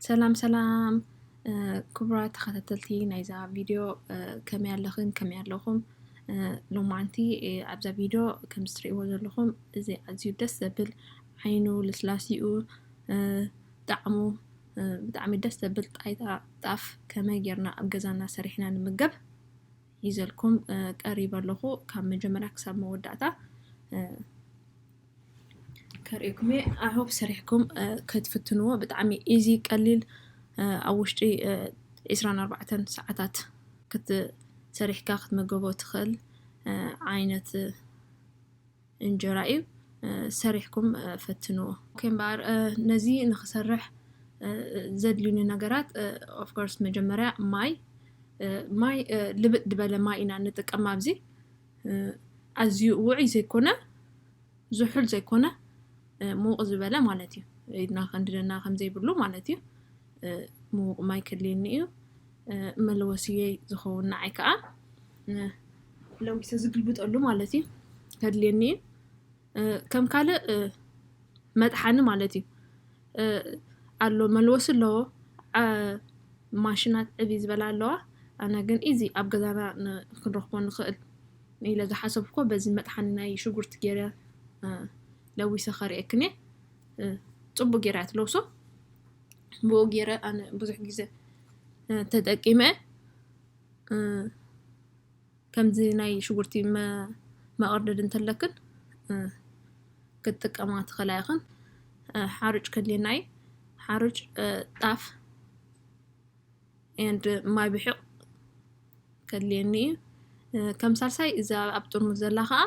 ሰላም ሰላም ክቡራት ተኸታተልቲ ናይዛ ቪድዮ፣ ከመይ ኣለኽን ከመይ ኣለኹም? ሎማዓንቲ ኣብዛ ቪድዮ ከም እትሪእዎ ዘለኹም እዚ ኣዝዩ ደስ ዘብል ዓይኑ ልስላሲኡ ጣዕሙ ብጣዕሚ ደስ ዘብል ጣይታ ጣፍ ከመይ ጌርና ኣብ ገዛና ሰሪሕና ንምገብ ሒዘልኩም ቀሪበ ኣለኹ። ካብ መጀመርያ ክሳብ መወዳእታ ከርእየኩም እየ። I hope ሰሪሕኩም ክትፍትንዎ። ብጣዕሚ ኢዚ ቀሊል ኣብ ውሽጢ ዒስራን ኣርባዕተን ሰዓታት ክትሰሪሕካ ክትመገቦ ትኽእል ዓይነት እንጀራ እዩ። ሰሪሕኩም ፈትንዎ። ኦኬ እምበኣር ነዚ ንክሰርሕ ዘድልዩኒ ነገራት of course መጀመርያ ማይ ማይ ልብጥ ዝበለ ማይ ኢና ንጥቀም ኣብዚ። ኣዝዩ ውዑይ ዘይኮነ ዝሑል ዘይኮነ ምውቕ ዝበለ ማለት እዩ። ኢድና ከንድደና ከምዘይብሉ ማለት እዩ። ምውቕ ማይ ከድልየኒ እዩ። መልወስየይ ዝኸውን ንዓይ ከዓ ለዊሰ ዝግልብጠሉ ማለት እዩ ከድልየኒ እዩ። ከም ካልእ መጥሓኒ ማለት እዩ ኣሎ። መልወሲ ኣለዎ። ማሽናት ዕብይ ዝበላ ኣለዋ። ኣነ ግን ኢዚ ኣብ ገዛና ክንረኽቦ ንኽእል ኢለ ዝሓሰብኮ በዚ መጥሓኒ ናይ ሽጉርቲ ገይረ ለዊሰ ከርእየክን እየ። ፅቡቅ ገይራ እያ ትለውሶ። ብኡ ገይረ ኣነ ብዙሕ ግዜ ተጠቂመ። ከምዚ ናይ ሽጉርቲ መቐርደድ እንተለክን ክትጥቀማ ትኽእላ ኢኽን። ሓሩጭ ከድልየና እዩ። ሓሩጭ፣ ጣፍ and ማይ ብሒቕ ከድልየኒ እዩ። ከም ሳልሳይ እዛ ኣብ ጥርሙዝ ዘላ ከዓ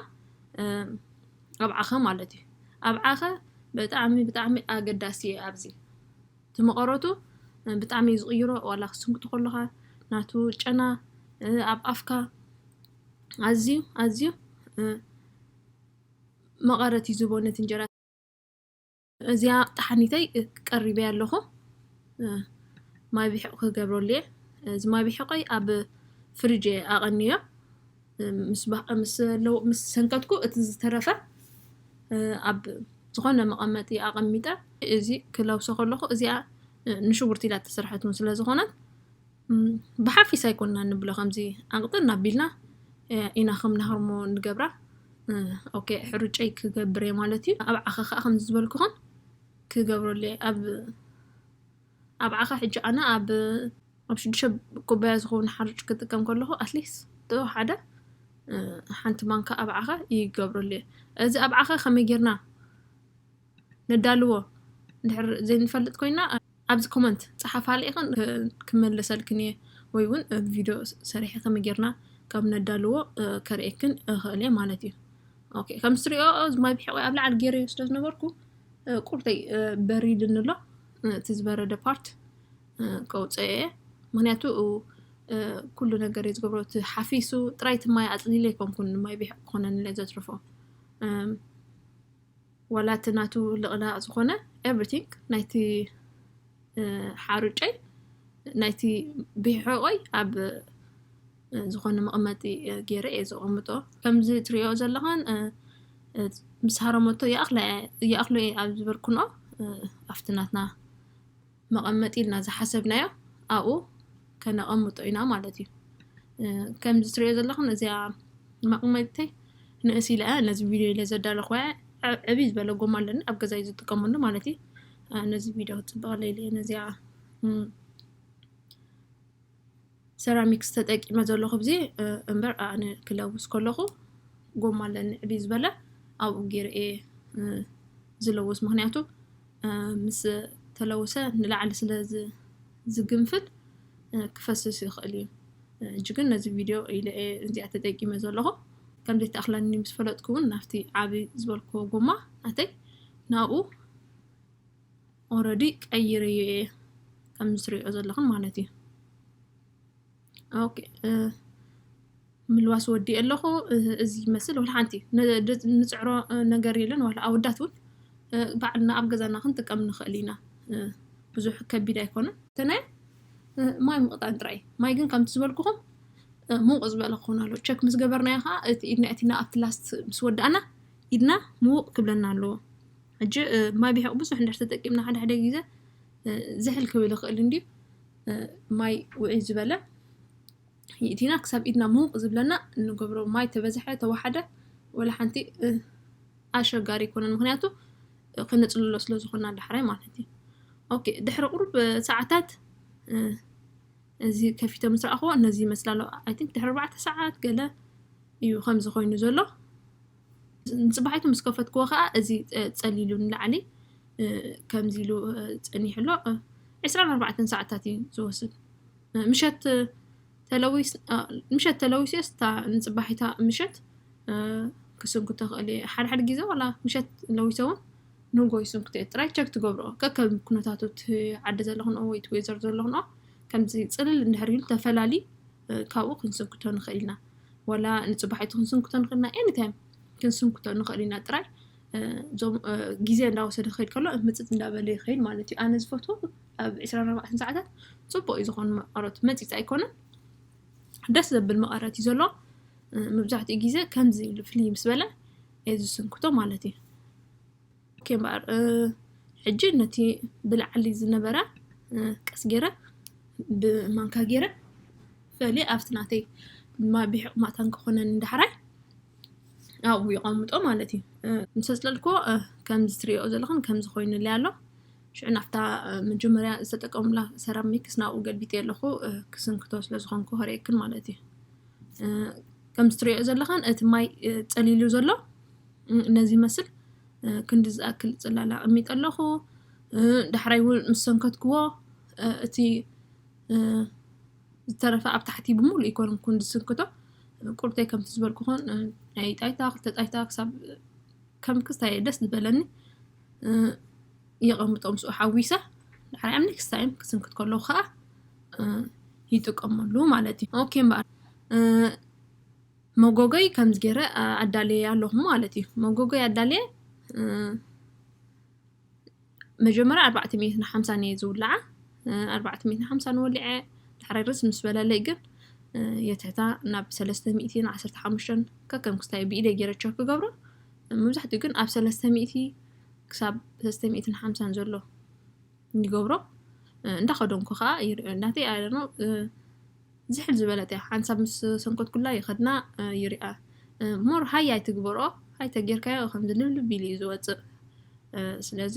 ኣብዓኸ ማለት እዩ። ኣብዓኸ ብጣዕሚ ብጣዕሚ ኣገዳሲ እዩ ኣብዚ። እቲ መቐረቱ ብጣዕሚ እዩ ዝቕይሮ። ዋላ ክትስንክቶ ከለኻ ናቱ ጨና ኣብ ኣፍካ ኣዝዩ ኣዝዩ መቐረት እዩ ዝህቦ ነቲ እንጀራ። እዚኣ ጠሓኒተይ ቀሪበያ ኣለኹ። ማይ ብሒቕ ክገብረሉ እየ። እዚ ማይ ብሒቐይ ኣብ ፍሪጅ እየ ኣቐንዮ። ምስ ሰንከትኩ እቲ ዝተረፈ ኣብ ዝኾነ መቐመጢ ኣቐሚጠ እዚ ክለውሶ ከለኹ እዚኣ ንሽጉርቲ ኢላ እተሰርሐት እውን ስለ ዝኾነት ብሓፊስ ኣይኮንና ንብሎ ከምዚ ኣቕጥን ኣቢልና ኢና ከም ናህርሞ ንገብራ። ኦኬ ሕሩጨይ ክገብር እየ ማለት እዩ። ኣብ ዓኸ ከዓ ከምዚ ዝበልኩኹን ክገብረሉ እየ። ኣብ ኣብ ዓኸ ሕጂ ኣነ ኣብ ኣብ ሽዱሽተ ኩባያ ዝኸውን ሓሩጭ ክጥቀም ከለኹ ኣትሊስት ሓደ ሓንቲ ማንካ ኣብ ዓኸ ይገብረሉ እየ። እዚ ኣብ ዓኸ ከመይ ጌርና ነዳልዎ እንድሕር ዘይንፈልጥ ኮይና ኣብዚ ኮመንት ፀሓፋ ልኢኽን ክመለሰልክን እየ ወይ እውን ቪድዮ ሰሪሐ ከመይ ጌርና ካብ ነዳልዎ ከርእየክን እኽእል እየ ማለት እዩ። ኦኬ ከም ትሪኦ ማይ ብሒቆይ ኣብ ላዕሊ ገይረዮ ስለ ዝነበርኩ ቁርተይ በሪድኒ ኣሎ። እቲ ዝበረደ ፓርት ከውፅኦ እየ። ምክንያቱ ኩሉ ነገር እየ ዝገብሮ። እቲ ሓፊሱ ጥራይ እቲ ማይ ኣፅሊለ ኣይኮንኩን ማይ ብሒቕ ክኾነኒ ኢለ ዘትርፎ። ዋላ እቲ ናቱ ልቕላቕ ዝኾነ everything ናይቲ ሓሩጨይ ናይቲ ብሒቆይ ኣብ ዝኾነ መቐመጢ ገይረ እየ ዘቐምጦ። ከምዚ ትሪኦ ዘለኻን ምስ ሃረመቶ ይኣኽሎ እየ ኣብ ዝበልኩኖ ኣብቲ ናትና መቐመጢ ኢልና ዝሓሰብናዮ ኣብኡ ከነቐምጦ ኢና ማለት እዩ። ከምዚ ትሪኦ ዘለኽን እዚኣ መቐመጢተይ ንእስ ኢለ ነዚ ቪድዮ ኢለ ዘዳለኹ ዕብይ ዝበለ ጎማ ኣለኒ ኣብ ገዛይ ዝጥቀመሉ ማለት እዩ። ነዚ ቪድዮ ክፅበቐለይ ኢለ ነዚኣ ሰራሚክስ ተጠቂመ ዘለኹ ብዚ እምበር ኣነ ክለውስ ከለኹ ጎማ ኣለኒ ዕብይ ዝበለ ኣብኡ ገይረ እየ ዝለውስ። ምክንያቱ ምስ ተለውሰ ንላዕሊ ስለ ዝግንፍል ክፈስስ ይኽእል እዩ። ሕጂ ግን ነዚ ቪድዮ ኢለ እየ እዚኣ ተጠቂመ ዘለኹ። ከም ዘይተኣኽለኒ ምስ ፈለጥኩ እውን ናብቲ ዓቢ ዝበልክዎ ጎማ ናተይ ናብኡ ኦረዲ ቀይረዮ እየ ከም ዝትሪኦ ዘለኹም ማለት እዩ። ኦኬ ምልዋስ ወዲ ኣለኹ። እዚ ይመስል ወላ ሓንቲ ንፅዕሮ ነገር የለን። ዋላ ኣወዳት እውን ባዕልና ኣብ ገዛና ክንጥቀም ንኽእል ኢና። ብዙሕ ከቢድ ኣይኮነን። ተናይ ማይ ምቕጣን ጥራይ። ማይ ግን ከምቲ ዝበልኩኹም ምውቕ ዝበለ ክኸውን ኣለዎ። ቸክ ምስ ገበርናዮ ከዓ እቲ ኢድና እቲና ኣብቲ ላስት ምስ ወዳእና ኢድና ምውቕ ክብለና ኣለዎ። ሕጂ ማይ ብሒቕ ብዙሕ እንድሕር ተጠቂምና ሓደ ሓደ ግዜ ዝሕል ክብል ይኽእል እንድዩ። ማይ ውዕይ ዝበለ ይእቲና ክሳብ ኢድና ምውቕ ዝብለና እንገብሮ። ማይ ተበዝሐ ተወሓደ ወላ ሓንቲ ኣሸጋሪ ኣይኮነን፣ ምክንያቱ ክነፅልሎ ስለ ዝኾና ዳሕራይ ማለት እዩ። ኦኬ፣ ድሕሪ ቁሩብ ሰዓታት እዚ ከፊተ ምስ ረኣኽዎ ነዚ ይመስላ ኣሎ። ኣይ ቲንክ ድሕሪ ኣርባዕተ ሰዓት ገለ እዩ ከምዚ ኮይኑ ዘሎ። ንፅባሒቱ ምስ ከፈትክዎ ከዓ እዚ ፀሊሉ ንላዕሊ ከምዚ ኢሉ ፀኒሑ ኣሎ። ዕስራን ኣርባዕተን ሰዓታት እዩ ዝወስድ። ምሸት ተለዊስ ምሸት ተለዊስዮስ እታ ንፅባሒታ ምሸት ክስንኩ ተኽእል እየ። ሓደ ሓደ ግዜ ዋላ ምሸት ለዊሰ እውን ንጎ ይስንኩ እየ። ጥራይ ቸክ ትገብርኦ ከከም ኩነታቱ እቲ ዓዲ ዘለኽንኦ ወይ እቲ ዌዘር ዘለኽንኦ ከምዚ ፅልል እንድሕር ኢሉ ተፈላሊ ካብኡ ክንስንኩቶ ንኽእል ኢና። ዋላ ንፅባሒቱ ክንስንኩቶ ንኽእል ኢና። ኤኒታይም ክንስንኩቶ ንኽእል ኢና። ጥራይ እዞም ግዜ እንዳወሰደ ክኸይድ ከሎ ምፅፅ እንዳበለ ይኸይድ ማለት እዩ። ኣነ ዝፈትዎ ኣብ ዕስራን ኣርባዕተን ሰዓታት ፅቡቅ እዩ ዝኾን መቐረት መፂፅ ኣይኮነን። ደስ ዘብል መቐረት እዩ ዘሎ። መብዛሕትኡ ግዜ ከምዚ ኢሉ ፍልይ ምስ በለ እየ ዝስንኩቶ ማለት እዩ። ኦኬ እምበኣር ሕጂ ነቲ ብላዕሊ ዝነበረ ቀስ ገይረ ብማንካ ገይረ ፈሊ ኣብቲ ናተይ ማይ ብሕቕ ማታን ክኾነኒ ዳሕራይ ኣብኡ ይቐምጦ ማለት እዩ። ምስ ኣፅለልክዎ ከምዚ ትሪኦ ዘለኽን ከምዚ ኮይኑለይ ኣሎ። ሽዑ ናብታ መጀመርያ ዝተጠቀሙላ ሰራሚክስ ናብኡ ገልቢጠ ኣለኹ ክስንክቶ ስለ ዝኾንኩ ከርእየክን ማለት እዩ። ከምዚ ትሪኦ ዘለኽን እቲ ማይ ፀሊሉ ዘሎ ነዚ ይመስል። ክንዲ ዝኣክል ፅላል ኣቐሚጠ ኣለኹ። ዳሕራይ እውን ምስ ሰንከትክዎ እቲ ዝተረፈ ኣብ ታሕቲ ብምሉእ ኣይኮነን ኩን ዝስንክቶ። ቁርተይ ከምቲ ዝበልኩኹን ናይ ጣይታ ክልተ ጣይታ ክሳብ ከም ክስታይ ደስ ዝበለኒ የቐምጦ ምስኡ ሓዊሰ። ዳሕራይ ኣብ ኔክስት ታይም ክስንክት ከለኹ ከዓ ይጥቀመሉ ማለት እዩ። ኦኬ እምበኣር መጎጎይ ከምዚ ገይረ ኣዳለየ ኣለኹ ማለት እዩ። መጎጎይ ኣዳለየ መጀመርያ ኣርባዕተ ሚእትን ሓምሳን እየ ዝውልዓ። ኣርባዕተ ሚእትን ሓምሳን ወሊዐ ዳሕራይ ርስ ምስ በለለይ ግን የትሕታ ናብ ሰለስተ ሚእቲ ንዓሰርተ ሓሙሽተ ከከም ክስታይ ብኢደይ ገይረ ቸክ ክገብሮ። መብዛሕትኡ ግን ኣብ ሰለስተ ሚእቲ ክሳብ ሰለስተ ሚእትን ሓምሳን ዘሎ ይገብሮ። እንዳኸደንኩ ከዓ ይሪኦ ናተይ ኣደኖ ዝሕል ዝበለት እያ። ሓንሳብ ምስ ሰንኮትኩላ ይኸድና ይሪኣ። ሞር ሃይ ኣይትግበሮ፣ ሃይ ተጌርካዮ ከምዚ ልብልብ ኢሉ እዩ ዝወፅእ። ስለዚ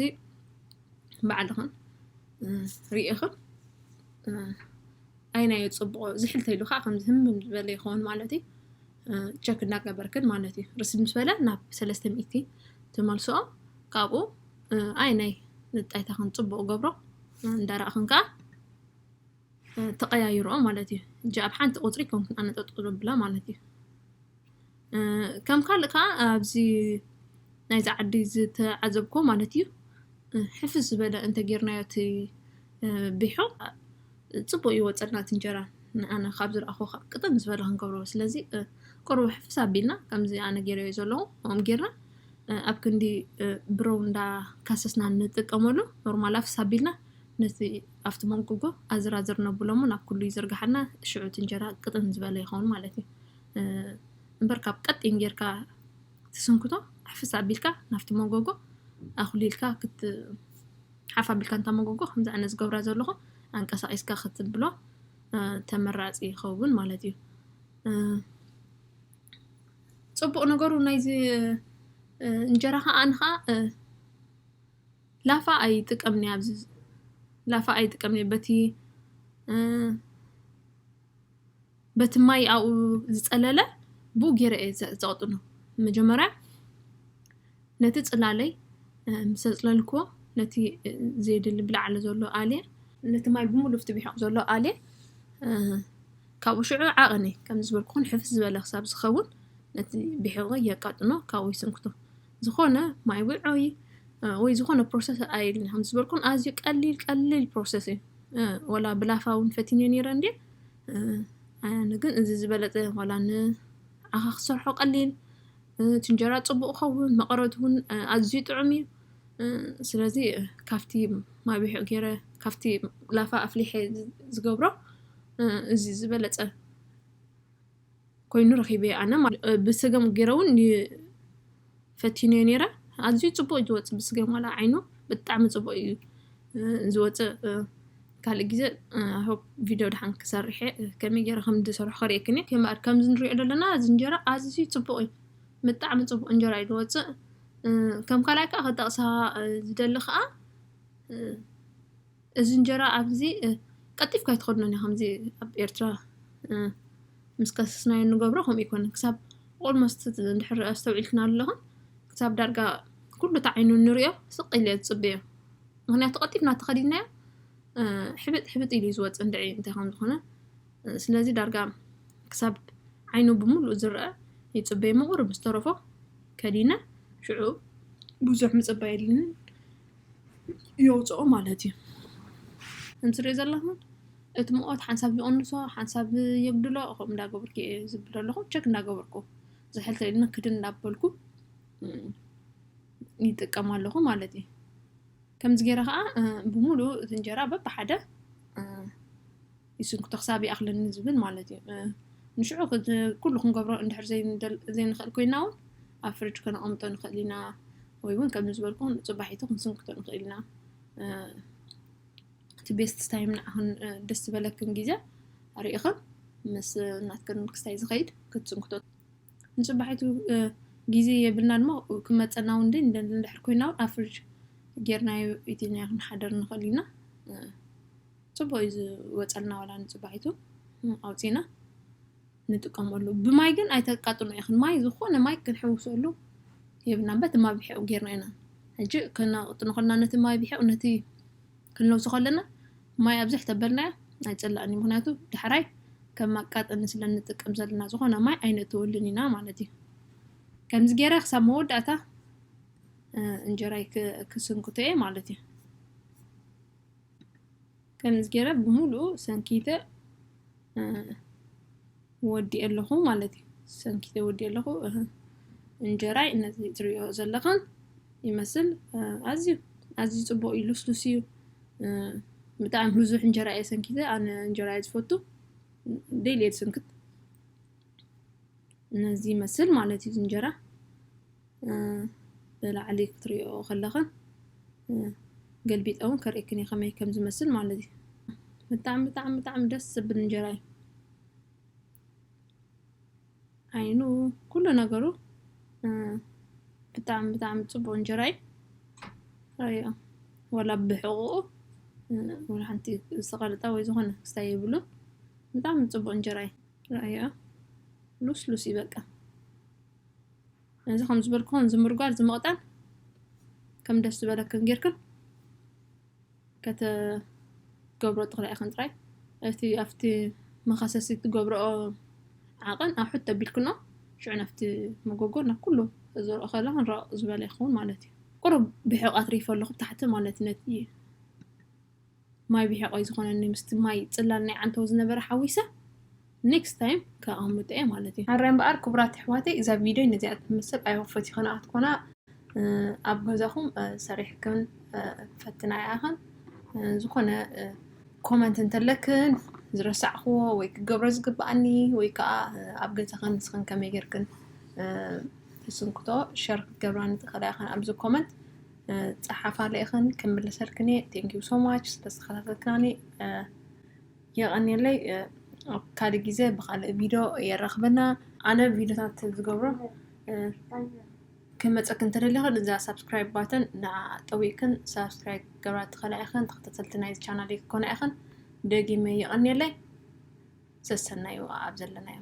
ባዕልኽን ርኢኽን ኣይናዮ ፅቡቕ ዝሕል ተይሉ ከዓ ከምዚ ህምም ዝበለ ይኸውን ማለት እዩ። ቸክ እንዳገበርክን ማለት እዩ። ርስ ምስ በለ ናብ ሰለስተ ሚእቲ ትመልስኦ። ካብኡ ኣይ ናይ ንጣይታኽን ፅቡቕ ገብሮ እንዳረእኽን ከዓ ተቐያይርኦ ማለት እዩ። እጂ ኣብ ሓንቲ ቁፅሪ ከምክን ኣነጠጥሎ ብላ ማለት እዩ። ከም ካልእ ከዓ ኣብዚ ናይዚ ዓዲ ዝተዓዘብኮ ማለት እዩ። ሕፍስ ዝበለ እንተጌርናዮ እቲ ቢሖ ፅቡቅ ይወፀልና እቲ እንጀራ። ንኣነ ካብ ዝረኣኹ ቅጥን ዝበለ ክንገብሮ። ስለዚ ቁሩብ ሕፍስ ኣቢልና ከምዚ ኣነ ገይረዮ ዘለኹ ከምኡ ጌርና ኣብ ክንዲ ብረው እንዳካሰስና ንጥቀመሉ። ኖርማል ኣፍስ ኣቢልና ነቲ ኣብቲ መንጎጎ ኣዝራዝር ነብሎ እሞ ናብ ኩሉ ይዝርግሓልና። ሽዑ እቲ እንጀራ ቅጥን ዝበለ ይኸውን ማለት እዩ። እምበር ካብ ቀጢን ጌርካ ትስንክቶ ሕፍስ ኣቢልካ ናብቲ መንጎጎ ኣኹሊልካ ክት ሓፍ ኣቢልካ እንታ መንጎጎ ከምዚ ኣነ ዝገብራ ዘለኹ ኣንቀሳቂስካ ክትብሎ ተመራፂ ይኸውን ማለት እዩ። ፅቡቅ ነገሩ ናይዚ እንጀራ ከዓ ንከዓ ላፋ ኣይጥቀምን እየ ኣብዚ ላፋ ኣይጥቀምን እየ በቲ በቲ ማይ ኣብኡ ዝፀለለ ብኡ ገይረ እየ ዘ- ዘቕጥኖ። መጀመርያ ነቲ ፅላለይ እ፣ ምስ ኣፅለልክዎ ነቲ እ፣ ዘየድሊ ብላዕሊ ዘሎ ኣልየ ነቲ ማይ ብምሉእ ፍቲ ቢሖቕ ዘሎ ኣልየ እ፣ ካብኡ ሽዑ ዓቐነ ከም ዝበልኩኹን ሕፍስ ዝበለ ክሳብ ዝኸውን ነቲ ቢሖቕ የቃጥኖ ካብኡ ይስንክቶ። ዝኾነ ማይ ውዕይ እ፣ ወይ ዝኾነ ፕሮሰስ ኣየድልን ከም ዝበልኩን ኣዝዩ ቀሊል ቀሊል ፕሮሰስ እዩ። እ፣ ወላ ብላፋ እውን ፈቲነ ነይረ እንድየ እ፣ ኣነ ግን እዚ ዝበለፀ ዋላ ንዓኻ ክሰርሖ ቀሊል እቲ እንጀራ ፅቡቅ ኸውን መቐረቱ እውን ኣዝዩ ጥዑም እዩ። ስለዚ ካብቲ ማቢሑ ገይረ ካብቲ ላፋ ኣፍሊሐ ዝገብሮ እዚ ዝበለፀ ኮይኑ ረኺበ ኣነ። ብስገም ገይረ እውን ፈቲነዮ ነይረ። ኣዝዩ ፅቡቅ እዩ ዝወፅእ ብስገም ዋላ ዓይኑ ብጣዕሚ ፅቡቅ እዩ። ዝወፅእ ካልእ ግዜ ሆፕ ቪድዮ ድሓን ክሰርሐ ከመይ ገይረ ከም ዝሰርሑ ከርእየክን እየ። ከመኣር ከምዚ ንሪኦ ዘለና እዚ እንጀራ ኣዝዩ ፅቡቕ እዩ። ብጣዕሚ ፅቡቕ እንጀራ እዩ ዝወፅእ። ከም ካልኣይ ከዓ ክጠቕሳ ዝደሊ ከዓ እዚ እንጀራ ኣብዚ ቀልጢፍካ ኣይትኸድኖን እያ። ከምዚ ኣብ ኤርትራ ምስ ከሰስናዮ እንገብሮ ከምኡ ኣይኮነን። ክሳብ ኦልሞስት እንድሕር ኣስተውዒልክና ኣለኹም ክሳብ ዳርጋ ኩሉ ተዓይኑ እንሪኦ ስቕ ኢለ ዝፅበዮ። ምክንያቱ ቀልጢፍና ተኸዲናዮ ሕብጥ ሕብጥ ኢሉ እዩ ዝወፅእ እንድዒ እንታይ ከም ዝኾነ። ስለዚ ዳርጋ ክሳብ ዓይኑ ብምሉእ ዝረአ ይፅበዮ። ምቑር ምስ ተረፎ ከዲነ ሽዑ ብዙሕ ምፅባይ የድልንን የውፅኦ ማለት እዩ። ከምዚ ትሪኦ ዘለኹም እቲ ሙቐት ሓንሳብ ይቕንሶ ሓንሳብ የጉድሎ ከምኡ እንዳገበርኩ እየ ዝብል ኣለኹ። ቸክ እንዳገበርኩ ዝሕል ተኢሉኒ ክድን እንዳበልኩ ይጥቀም ኣለኹ ማለት እዩ። ከምዚ ገይረ ከዓ ብምሉእ እቲ እንጀራ በብሓደ ይስንክቶ ክሳብ ይኣኽለኒ ዝብል ማለት እዩ። ንሽዑ ኩሉ ክንገብሮ እንድሕር ዘይንኽእል ኮይና እውን ኣብ ፍርጅ ከነቐምጦ ንኽእል ኢና፣ ወይ እውን ከምዚ ዝበልኩ ፅባሒቱ ክንስንክቶ ንኽእል ኢና። እቲ ቤስት ታይም ንዓኽን ደስ ዝበለክን ግዜ ኣርኢኽን ምስ ናትክን ክስታይ ዝኸይድ ክትስንክቶ። ንፅባሒቱ ግዜ የብልና እሞ ክመፀና እውን እንድሕር ኮይና እውን ኣብ ፍርጅ ጌርናዮ ኢትናዮ ክንሓደር ንኽእል ኢና። ፅቡቅ እዩ ዝወፀልና ዋላ ንፅባሒቱ ኣውፂና ንጥቀመሉ። ብማይ ግን ኣይተቃጥኖ ኢኽን። ማይ ዝኾነ ማይ ክንሕውሰሉ የብልና። በቲ ማይ ብሒቑ ጌርና ኢና ሕጂ ክነቕጥኖ ከለና ነቲ ማይ ብሒቑ ነቲ ክንለውሶ ከለና ማይ ኣብዝሕ ተበልናዮ ኣይፅላእን እዩ። ምክንያቱ ዳሕራይ ከም መቃጠኒ ስለ ንጥቀም ዘለና ዝኾነ ማይ ኣይነእትወሉን ኢና ማለት እዩ። ከምዚ ገይረ ክሳብ መወዳእታ እንጀራይ ክስንክቶ እየ ማለት እዩ። ከምዚ ገይረ ብምሉኡ ሰንኪተ ወዲኤ ኣለኹ ማለት እዩ። ሰንኪተ ወዲኤ ኣለኹ። እንጀራይ ነዚ ትሪኦ ዘለኽን ይመስል። ኣዝዩ ኣዝዩ ፅቡቕ እዩ፣ ልስሉስ እዩ። ብጣዕሚ ብዙሕ እንጀራ እየ ሰንኪተ። ኣነ እንጀራ እየ ዝፈቱ፣ ዴይሊ እየ ዝስንክት። ነዚ ይመስል ማለት እዩ እንጀራ። ብላዕሊ ክትሪኦ ከለኽን ገልቢጠ እውን ከርእየክን እየ ከመይ ከም ዝመስል ማለት እዩ። ብጣዕሚ ብጣዕሚ ብጣዕሚ ደስ ዝብል እንጀራ እዩ። ዓይኑ ኩሉ ነገሩ ብጣዕሚ ብጣዕሚ ፅቡቅ እንጀራ እዩ። ራዮ ወላ ብሕቁኡ ወላ ሓንቲ ዝተቐልጣ ወይ ዝኾነ ክስታይ የብሉን። ብጣዕሚ ፅቡቅ እንጀራ እዩ። ራዮ ሉስሉስ እዩ በቃ። እዚ ከም ዝበልኩን ዝምርጓር ዝመቕጣን ከም ደስ ዝበለክን ጌርክን ከተገብሮ ትኽእላ ኢኽን ጥራይ። እቲ ኣብቲ መኸሰሲ ትገብረኦ ዓቐን ኣውሕድ ተቢልክኖ ሽዑ ናብቲ መጎጎ ናብ ኩሉ ዘርኦ ከለኽን ራቕ ዝበለ ይኸውን ማለት እዩ። ቁሩብ ብሕቕ ኣትሪፎ ኣለኹ ብታሕቲ ማለት ነቲ ማይ ብሕቆይ ዝኾነኒ ምስቲ ማይ ፅላል ናይ ዓንተው ዝነበረ ሓዊሰ ኔክስት ታይም ከኣምጠ እየ ማለት እዩ። ሓራይ እምበኣር ክቡራት ኣሕዋተይ እዛ ቪድዮ ነዚኣ ትመስል ኣይወፈት ይኸነኣት ኮና ኣብ ገዛኹም ሰሪሕክን ፈትና ይኣኸን ዝኾነ ኮመንት እንተለክን ዝረሳዕክዎ ወይ ክገብሮ ዝግብኣኒ ወይ ከዓ ኣብ ገዛኽን ንስኽን ከመይ ጌርክን ትስንክቶ ሸር ክትገብራኒ ትኽእላ ኢኽን ኣብዚ ኮመንት ፀሓፋለ ኢኽን ክምልሰልክን እየ። Thank you so much ስለዝተኸታተልክናኒ የቐንየለይ። ኣብ ካልእ ግዜ ብኻልእ ቪድዮ የራኽበና። ኣነ ቪድዮታት ዝገብሮ ክመፀክ እንተደሊኽን እዛ ሳብስክራይብ ባተን ንዓ ጠዊቅክን ሳብስክራይብ ገብራ ትኽእላ ኢኽን። ተኸታተልቲ ናይዚ ቻናል ክኮና ኢኽን። ደጊመ የቐንየለይ። ሰሰናዩ ኣብ ዘለናዮ